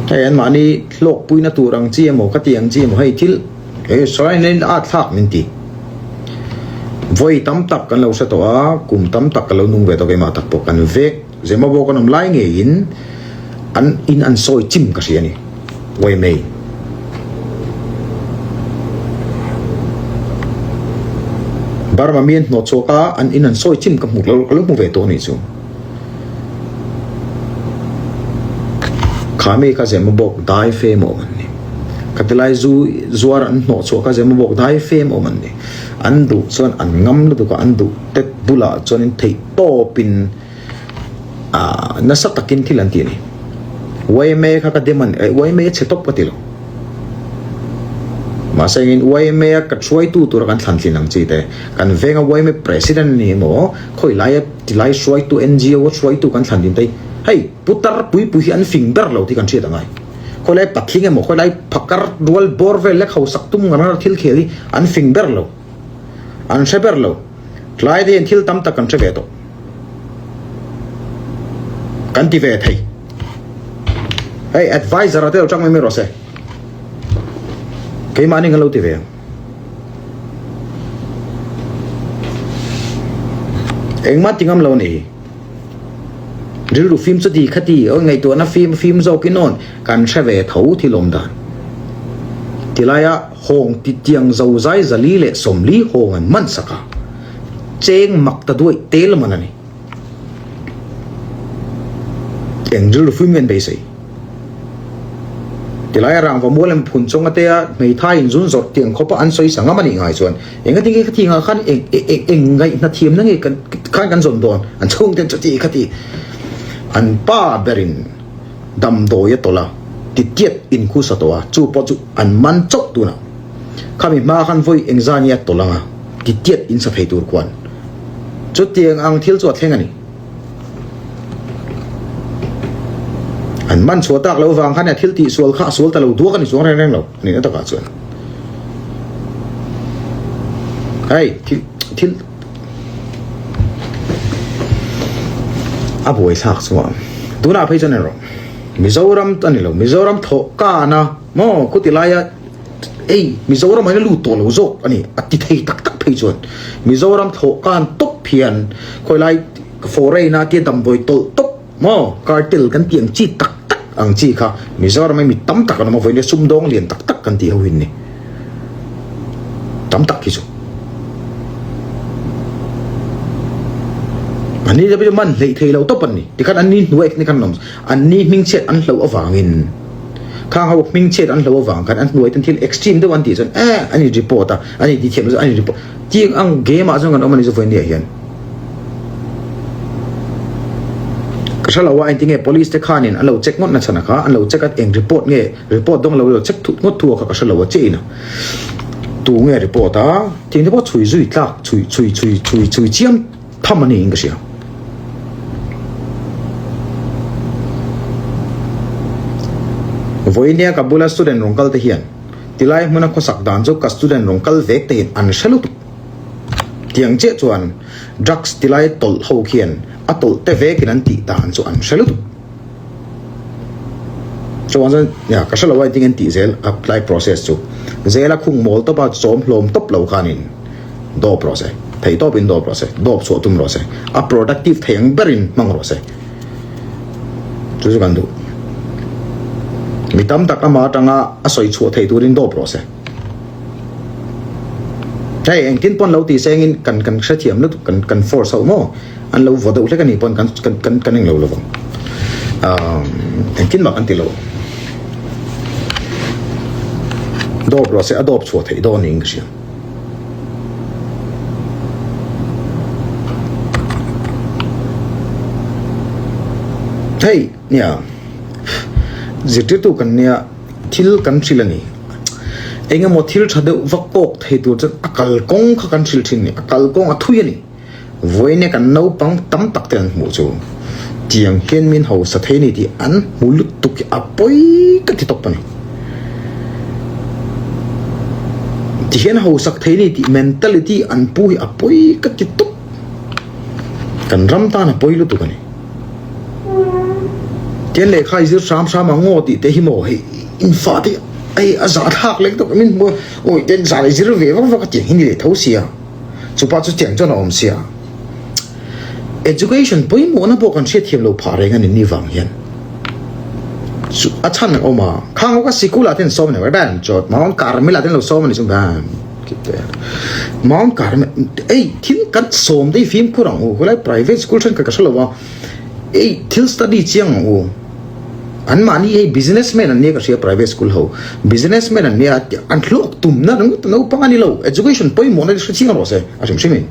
Hei anmahni hlawkpuina tur ang chi emaw ka ti ang chi emaw hei thil he sawraiin a thlak min ti. Vawi tam tak kan lo hre tawh a, kum tam tak ka lo nung ve tawh keimah tak pawh kan vek Zemabawk an awm lai ngeiin an in an sawi chim ka hria a ni. Uaimei. Burma mi an hnawh chhuak a, an in an sawi chim ka hmu ka lo hmu ve tawh a nih chu. Kha mi kha Zemabawk dai fem a awm an ni. Khatilai zu zuar an hnawh chhuah kha Zemabawk dai fem a awm an ni. An duh chuan an ngam lutuk a, an duh te bulah chuanin theih tawpin ah nasa takin thil an ti a ni. Yma kha ka dem a ni, yma a chhe tawp ka ti lo. Mahse engin yma a ka hruaitu tura kan thlan thin ang chi te, kan venga yma president a ni emaw, khawi laia tilai hruaitu NGO a hruaitu kan thlan thin te hi, hei putar pui pui hi an fing ber lo tih kan hriat angai. Khawi lai patling emaw, khawi lai phakar rual bawr vel lek hausak tum ngar ngar thil khel hi an fing ber lo, an hre ber lo. Tlai te hian thil tam tak kan hre ve tawh. Kan ti ve thei. Hei advisor a te lo tang mai mai rawh se. Keimahni kan lo ti ve ang. Engmah ti ngam lo a nih hi. Rilru fim chu ti kha ti, aw ngaihtuahna fim fim zawkin awn kan hre ve tho thil awm dan. Tilaia hawng ti tiang zozai zali leh sawmli hawng an man sak a, cheng mak ta duaih tel man a ni. Eng rilru fim nge an beisei? Tilaia rangva mual em phun chawng atea hmeithai in zun zawrh tiang khawpa an sawi sa ngam a nih ngai chuan engati nge khati ngah khan eng eng eng ngaihna thiamna nge kan khan kan zawn dawn an chhung ten chuti khati an pa berin damdawi a tawlh a titiat inkhusa tawh a chu pawh chu an man chauh tunah khami hma khan vawi engzah nge a tawlh anga titiat in sa thei tur khuan chutiang ang thil chu a thleng a ni. An man chhuah tak loh vang khan a thil tih sual kha a sual ta lo duak a ni chuang reng reng lo a nihna takah chuan. Hei thil thil a buai thlak chuan tunah phei chuan erawh Mizoram a ni lo Mizoram thawh kana maw khuti laia Ei, Mizoram ah hian a lut tawh lo zawk a ni, a ti thei tak tak phei chuan Mizoram thlawh kan tawp hian khawi lai foreign a tia damdawi tawlh tawp maw cartel kan tih ang chi tak tak ang chi kha Mizoram ah mi tam tak an awm a vawiin sumdawng lian tak tak kan tih ho hin ni tam tak hi chu an ni te man hleih thei lo tawp an ni tikhan an ni hnuai ni khan an awm an ni hmingchhiat an hloh avangin. Khang ho hming chhiat an hlo avang khan an hnuai ten thil extreme deuh an tih chuan eh an in report a, an in tithiam chu an in report tiang ang game ah chuan kan awm a ni chu vawiin ah hian. Ka hre lo a engtin nge police te khanin an lo check ngawt na chhan a kha an lo check a eng report nge report dawng lo lo check thut ngawt thu a kha ka hre lo a chiah in a tu nge report a tiang te pawh chhui zui tlak chhui chhui chhui chhui chhui chiam tham a niin ka hria. Vawinia ka bula student rawn kal te hian tilai hmuna khawsak dan chu ka student rawn kal vek te hian an hre lutuk. Tiang chiah chuan drugs tilai tawlh ho khian a tawlh te vekin an tih dan chu an hre lutuk. Chuan chuan ya ka hre lo a engtin nge an tih zel apply process chu zela khung mawl tawp a chawm hlawm tawp lo khanin dawp rawh se theih tawpin dawp rawh se dawp chhuah tum rawh se a productive thei ang berin hmang rawh se chu chu kan duh mi tam tak ama atanga a sawi chhuah thei turin dawp rawh se hei engtin pawn lo tih sengin kan kan hrethiam lutuk kan kan force ho maw An lo vaw deuh hlek a nih pawn kan kan kan kan englo lovang. Umm engtin mah kan ti lo. Dawp rawh se a dawp chhuah theih dawn niin ka hria. Hei nia zirtirtu kan nia thil kan hrilh a ni. Engemaw thil tha deuh vak kawk thei tur chuan a kalkawng kha kan hrilh thin a ni. A kalkawng a thui a ni. Vawiin kan naupang tam tak te an hmuh chu tiang hian min hausa thei ni tih an hmu lutuk hi a pawi ka ti tawp a ni. Ti hian hausak thei ni tih mentality an pu hi a pawi ka ti tawp. Kan ram tan a pawi lutuk a ni. Tian lehkha i zir hram hram ang aw tih te hi maw hei infa te hei a zah thlak lek deuh min hmu awi ten zah leh zir ve vak vak a tiang hi ni leh tho sia chupa chu tiang chuan a awm sia. Education pawimawhna pawh kan hriatthiam lo phah reng a ni ni vang hian chu a chhan a awm a khang awka sikul ah te an sawm a ni ban chawt Mount Carmel ah te an lo sawm a ni chu ban Mount Carmel ei thil kan sawm te hi fimkhur ang u khawilai private school thenkhat ka hre lo a ei thil study chiang ang u an mahni hei business man an nia ka hria private school ho business man an nia an hlawk tumna ringawt naupang a ni lo education pawimawhna te hre chiang rawh se a hrim hrim in.